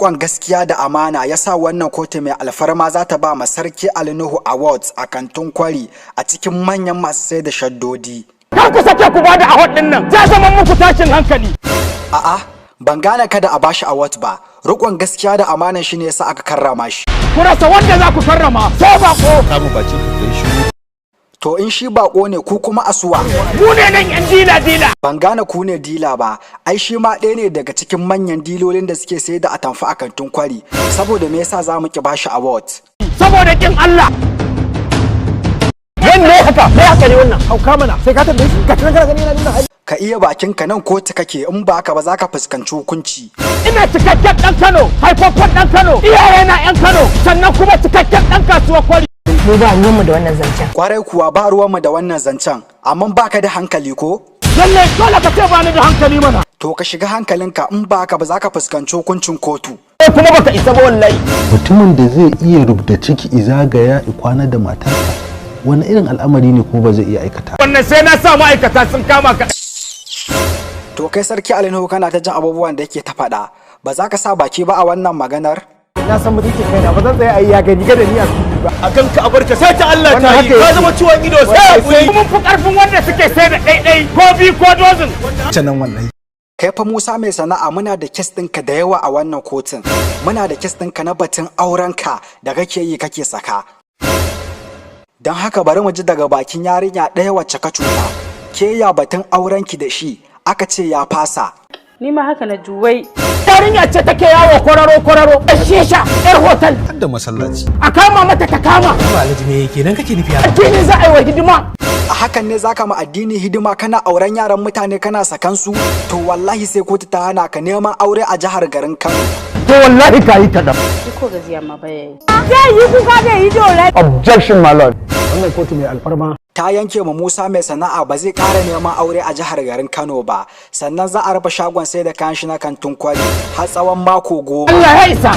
Rikon gaskiya da amana ya sa wannan kotu mai alfarma za ta ba ma Sarki Ali Nuhu Awards a Kantin Kwari a cikin manyan masu sai da shaddodi. Kar ku sake ku bada award din nan, zai zama muku tashin hankali. A'a, ban gane kada a bashi award ba. Rikon gaskiya da amanan shi ne yasa aka karrama shi. Ku rasa wanda za ku karrama sai bako. Kama bakin ka, kai shiru. To, in shi bako ne, ku kuma asuwa? Mu ne nan yan dila dila. Ban gane ku ne dila ba. Ai shi ma ɗaya ne daga cikin manyan dilolin da suke sayar da atamfa a Kantin Kwari. Saboda me yasa za mu ki bashi award? Saboda kin Allah. Yan ne haka? Me haka ne wannan? Hauka mana, sai ka tambaye shi. Ka tunan kana gani yana nuna hali. Ka iya bakinka, nan kotu kake. In ba haka ba, za ka fuskanci hukunci. Ina cikakken dan Kano, haifaffen dan Kano, iyaye na yan Kano, sannan kuma cikakken dan kasuwar Kwari. Mu ba ruwanmu da wannan zancen. Kwarai kuwa, ba ruwanmu da wannan zancen, amma baka da hankali ko? Lalle dole ka ce ba ni da hankali mana. To, ka shiga hankalinka, in ba haka ba za ka fuskanci hukuncin kotu. Ko kuma baka isa ba wallahi. Mutumin da zai iya rubda ciki, izagaya kwana da matarsa, wani irin al'amari ne kuma ba zai iya aikata? Wannan sai na sa ma'aikata sun kama ka. To, kai Sarki Ali Nuhu, kana ta jin abubuwan da yake ta faɗa, ba za ka sa baki ba a wannan maganar? Na san mutuncin kaina, ba zan tsaya a yi ya gani gada ni a fili ba. A kanka a barka sai ta Allah Wannan ta yi haka ka yake. zama ciwon ido sai hakuri. Mun fi karfin wanda suke sai da ɗaiɗai ko biyu ko dozin. Nan wallahi. Kai fa Musa mai sana'a, muna da case ɗinka da yawa a wannan kotun. Muna da case ɗinka na batun aurenka da kake yi kake saka. Don haka bari mu ji daga bakin yarinya ɗaya wacce ka cuta. Ke, ya batun aurenki da shi aka ce ya fasa? Ni ma haka na juwai. Yarinya ce take yawo kwararo kwararo, yar shisha, yar hotel. Har da masallaci. A kama mata ta kama. Alhaji, me kenan kake nufi haka? Addini za a yi wa hidima. A hakan ne zaka ma addini hidima, kana auren yaran mutane kana sakan su? To, wallahi sai kotu ta hana ka neman aure a jihar garin Kano. To, wallahi ka yi kaɗan. Shi ko gajiya ma baya yi. Zai yi kuka da ido. Objection, my lord. Wannan kotu mai alfarma. Ta yanke ma Musa mai sana'a ba zai ƙara neman aure a jihar garin Kano ba, sannan za a rufe shagon sai da kayan shi na Kantin Kwari har tsawon mako 10. Allah ya isa.